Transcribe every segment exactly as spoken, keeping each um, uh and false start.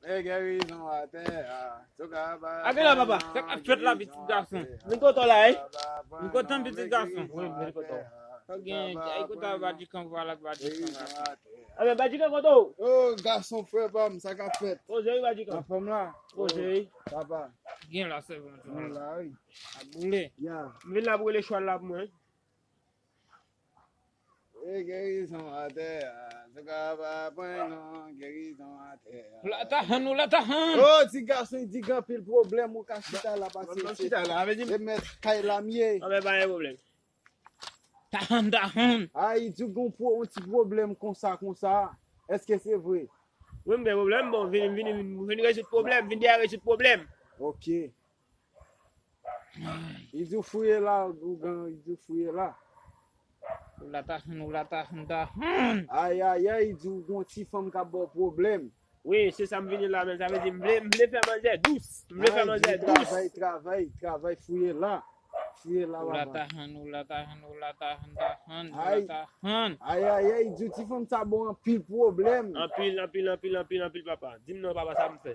E gerizon atè a. Ake la, papa, sa k ap fèt la, pitit gason? Vin kote w la, wi. Vin kote m, pitit gason. Wi, vin kote w. Sa gen, ay, kote a Badikan, vwala Badikan la. Ebyen, Badikan kote w? O, gason, frè pa m, sa k ap fèt? Poze wi, Badikan. Anfòm la? Poze wi. Papa. Gen la, sèvant. Nou la, wi. A boule. Ya. M vin la pou rele chwal la pou mwen. E gerizon atè a, se ka pa pran non, gerizon atè a. Latahan ou latahan. O, ti gason, di gen anpil pwoblèm, ou ka chita la, pase. Mwen chita la, avè di. E mèt kay la m ye. Anben, pa gen pwoblèm. Tahan, tahan. A, li di gen yon pwo-, yon ti pwoblèm konsa, konsa. Èske se vre? Wi, m gen pwoblèm, bon, vini, vini, vini rezoud pwoblèm, vin dèyè rezoud pwoblèm. Ok. Li di w fouye la, ougan, li di w fouye la. Ou latahan, ou latahan, tahan. Ay, ay, ay, li di w gon ti fanm k ap ba w pwoblèm. Wi, se sa m vini la, men sa vle di m vle, m vle fè manzè dous. M vle fè manzè dous. Travay, travay, travay, fouye la. Fouye la, papa. Ou latahan, ou latahan, ou latahan, tahan, ou latahan. Ay, ay, ay, li di w ti fanm sa ba w anpil pwoblèm. Anpil, anpil, anpil, anpil, anpil, papa. Di m non, papa, sa m fè.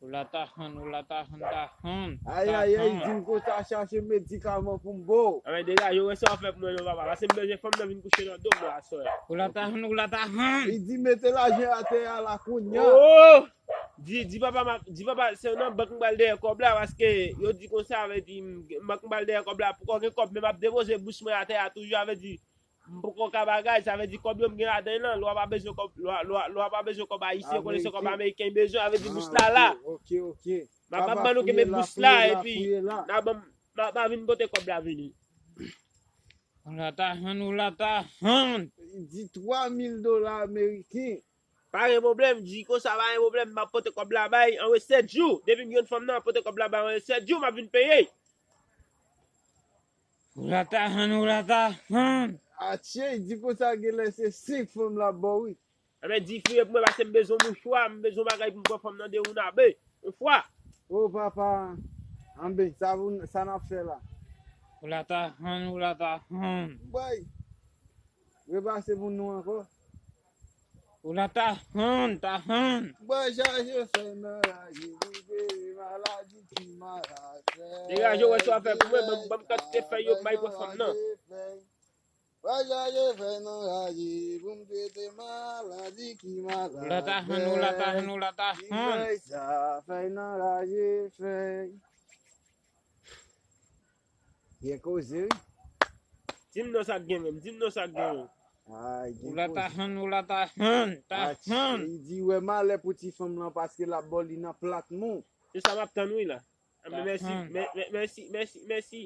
Ou latahan, ou latahan, tahan. Ay, ay, ay, di m konsa chache medikaman pou m ba w. Anben, degaje w, wè sa w fè pou mwen non, papa. Pase m bezwen fanm nan vin kouche nan do m la aswè a. Ou latahan, ou latahan. Li di mete lajan atè a la kounye a. Oh! Di, di papa, m ap, di papa, se nan bank m pral dèyè kòb la, paske yo di konsa, vle di, m, bank m pral dèyè kòb la, poko gen kòb, men m ap depoze bous mwen atè a toujou, vle di, m poko ka bagay, sa vle di kòb yo m gen ladan l lan, lè w pa bezwen kòb, lè w, lè w, lè w pa bezwen kòb ayisyen, konnen se kòb ameriken m bezwen, sa vle di bous la la. Ok, ok. M ap, m ap ban nou kenbe bous la, epi n a ban m, m ap, m ap vin pote kòb la vini. Ou latahan, ou latahan. Di twa mil dola ameriken. Pa gen pwoblèm, di konsa pa gen pwoblèm, m ap pote kòb la bay anwe sèt jou. Depi m jwenn fanm nan, m ap pote kòb la bay anwe sèt jou, m ap vin peye. Ou latahan, ou latahan. Atye, di konsa genlè se senk fanm l ap ba w, wi. Anben, di fouye pou mwen, pase m bezwen mouchwa, m bezwen bagay pou m pran fanm nan de ou nan be. Yon fwa. O papa, anben, sa, sa n ap fè la? Ou latahan, ou latahan. Bay. Repase pou nou ankò. Ou latahan, tahan. Bwa chaje fèy nan raje, li peye maladi ki malad fèy. Degaje w, wè sa w fè pou mwen, ban m, ban m kantite fèy yo bay pou fanm nan. Bwa chaje fèy nan raje, pou m trete maladi ki malad fèy. Ou latahan, ou latahan, ou latahan. Ki fèy sa, fèy nan raje fèy. Gen koze, wi. Di m non sa k gen menm, di m non sa k gen menm. Ay, gen koze. Ou latahan, ou latahan, tahan. Li di wè malè pou ti fanm lan paske l ap ba w li nan plat mou. Se sa m ap tann wi la. Anben, mèsi, mè-, mè-, mèsi, mèsi, mèsi.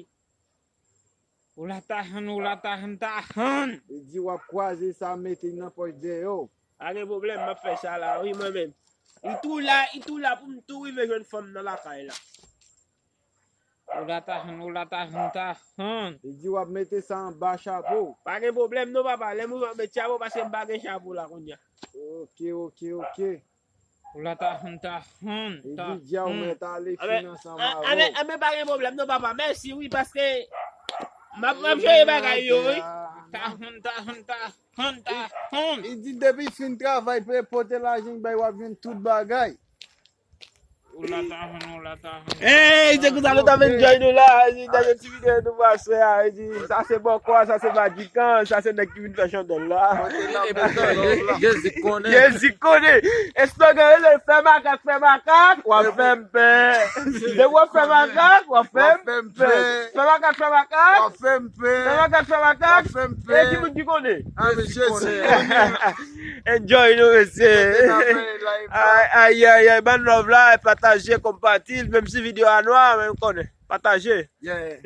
Ou latahan, ou latahan, tahan. Li di w ap kwaze sa mete nan pòch dèyè w. Pa gen pwoblèm, m ap fè sa la, wi, mwen menm. Li tou la, li tou la pou m tou rive jwenn fanm nan lakay la. Ou latahan, ou latahan, tahan. Li di w ap mete sa anba chapo. Pa gen pwoblèm non, papa. Lè m rive ap met chapo, paske m pa gen chapo la kounye a. Ok, ok, ok. Ou latahan, tahan, tahan. Li di dja w mèt ale fin ansanm avè w. Anben, anben, pa gen pwoblèm non, papa. Mèsi, wi, paske m ap, m ap jere bagay yo, wi. Tahan, tahan, tahan. Hanta, hon. Li di depi fin travay, pe-, pote lajan bay, w ap jwenn tout bagay. Ou latahan, ou latahan. Ey, se konsa nou t ap enjoy nou la, ey, nan yon ti videyo nou pral fè a, ey, sa se bòkò, sa se madikan, sa se nèg ki vin fè chandèl la. Jezi konnen. Jezi konnen. Eslogan rele fè makak, fè makak, w ap fè m pè. Depi w ap fè makak, w ap fè m pè. Fè makak, fè makak. W ap fè m pè. Fè makak, fè makak. W ap fè m pè. E ki moun ki konnen? A, men Jezi konnen. Enjoy nou, mesye. Ay, ay, ay, ay, ban love la, pataje, konpati, menm si videyo a nwa, men konnen. Pataje. Yeah.